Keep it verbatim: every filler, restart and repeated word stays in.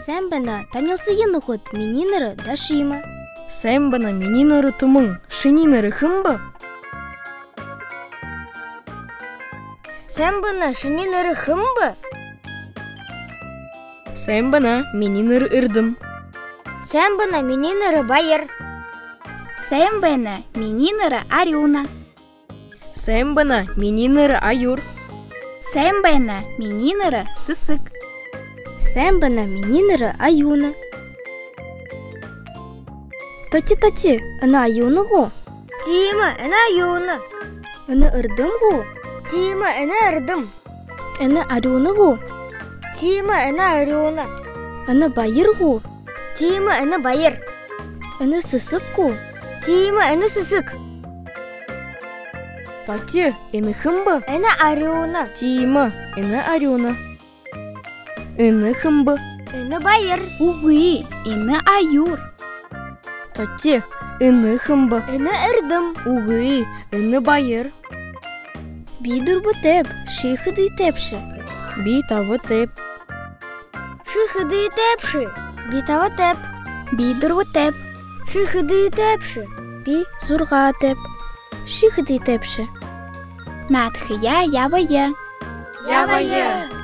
Сайн байна, танилсая, нүхэд. Минии нэрэ Дашима. Сайн байна, минии нэрэ Түмэн. Шинии нэрэ хэн бэ? Сайн байна, шинии нэрэ хэн бэ? Сайн байна, минии нэрэ Эрдэм. Сайн байна, минии нэрэ Баяр. Сайн байна, минии нэрэ Арюна. Сайн байна, минии нэрэ Аюр. Сайн байна, минии нэрэ Сэсэг. Сайн байна, минии нэрэ Аюна. Тоти, тоти, энэ Аюна гү? Тиимэ, энэ Аюна. Энэ Эрдэм гү? Тиимэ, энэ Эрдэм. Энэ Арюна гү? Тиимэ, энэ Арюна. Энэ Баяр гү? Тиимэ, энэ Баяр. Энэ Сэсэг гү? Тиимэ, энэ Сэсэг. Тоти, энэ хэн бэ? Энэ Арюна. Тиимэ, энэ Арюна. Энэ хэн бэ? Энэ Баяр. Үгы, энэ Аюр. Тоти, энэ хэн бэ? Энэ Эрдэм. Үгы, энэ Баяр. Би дүрбэтэйб, ши хэдытайбши? Би табатайб. Ши хэдытайбши? Би табатайб. Би дүрбэтэйб. Ши хэдытайбши? Би зургаатайб. Ши хэдытайбши? Наадахаяа ябая. Ябая.